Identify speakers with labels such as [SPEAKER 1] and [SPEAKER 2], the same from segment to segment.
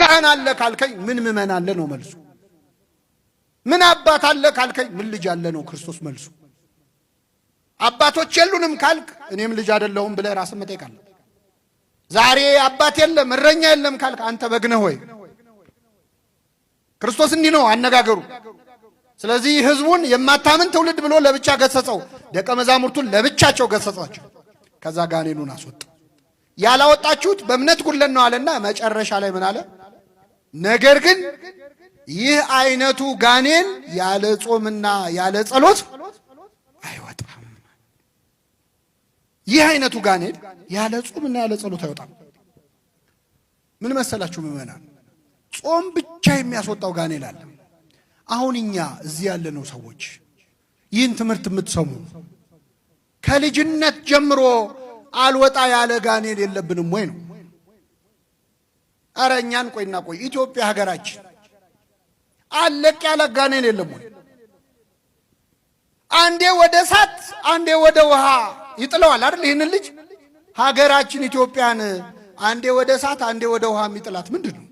[SPEAKER 1] ካህን አለ ካልከኝ ምን ምእመን አለ ነው መልሱ። ምን አባት አለ ካልከኝ ምን ልጅ አለ ነው ክርስቶስ መልሱ። አባቶች የሉንም ካልክ እኔም ልጅ አይደለሁም ብለህ ራስን መጠየቅ አለ። ዛሬ አባት የለም እረኛ የለም ካልክ አንተ በግ ነህ ወይ? ክርስቶስ እንዲህ ነው አነጋገሩ። ስለዚህ ህዝቡን የማታምን ትውልድ ብሎ ለብቻ ገሰጸው። ደቀ መዛሙርቱን ለብቻቸው ገሰጻቸው። ከዛ ጋኔኑን አስወጣ። ያላወጣችሁት በእምነት ጉድለት ነው አለና መጨረሻ ላይ ምን አለ? ነገር ግን ይህ አይነቱ ጋኔን ያለ ጾምና ያለ ጸሎት አይወጣም። ይህ አይነቱ ጋኔን ያለ ጾምና ያለ ጸሎት አይወጣም። ምን መሰላችሁ ምዕመናን፣ ጾም ብቻ የሚያስወጣው ጋኔን አለ። አሁን እኛ እዚህ ያለነው ሰዎች ይህን ትምህርት የምትሰሙ ከልጅነት ጀምሮ አልወጣ ያለ ጋኔን የለብንም ወይ ነው? አረ እኛን ቆይና ቆይ ኢትዮጵያ ሀገራችን አለቅ ያለ ጋኔን የለም ወይ? አንዴ ወደ እሳት አንዴ ወደ ውሃ ይጥለዋል አይደል? ይህንን ልጅ ሀገራችን ኢትዮጵያን አንዴ ወደ እሳት አንዴ ወደ ውሃ የሚጥላት ምንድን ነው?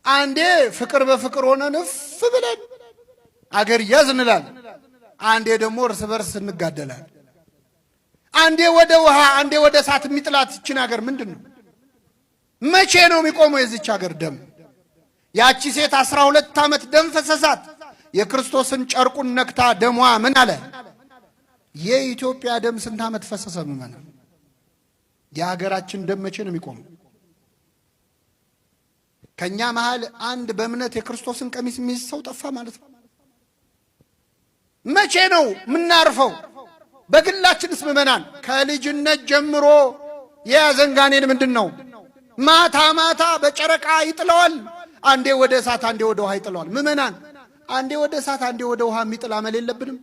[SPEAKER 1] አንዴ ፍቅር በፍቅር ሆነን እፍ ብለን አገር ያዝ እንላለን። አንዴ ደግሞ እርስ በርስ እንጋደላለን። አንዴ ወደ ውሃ አንዴ ወደ እሳት የሚጥላት ይችን ሀገር ምንድን ነው? መቼ ነው የሚቆመው የዚች ሀገር ደም? ያቺ ሴት 12 ዓመት ደም ፈሰሳት። የክርስቶስን ጨርቁን ነክታ ደሟ ምን አለ? የኢትዮጵያ ደም ስንት ዓመት ፈሰሰ? ምዕመናን፣ የሀገራችን ደም መቼ ነው የሚቆመው? ከኛ መሃል አንድ በእምነት የክርስቶስን ቀሚስ የሚይዝ ሰው ጠፋ ማለት ነው። መቼ ነው የምናርፈው? በግላችንስ ምዕመናን ከልጅነት ጀምሮ የያዘን ጋኔን ምንድን ነው? ማታ ማታ በጨረቃ ይጥለዋል። አንዴ ወደ እሳት አንዴ ወደ ውሃ ይጥለዋል። ምዕመናን፣ አንዴ ወደ እሳት አንዴ ወደ ውሃ የሚጥል አመል የለብንም?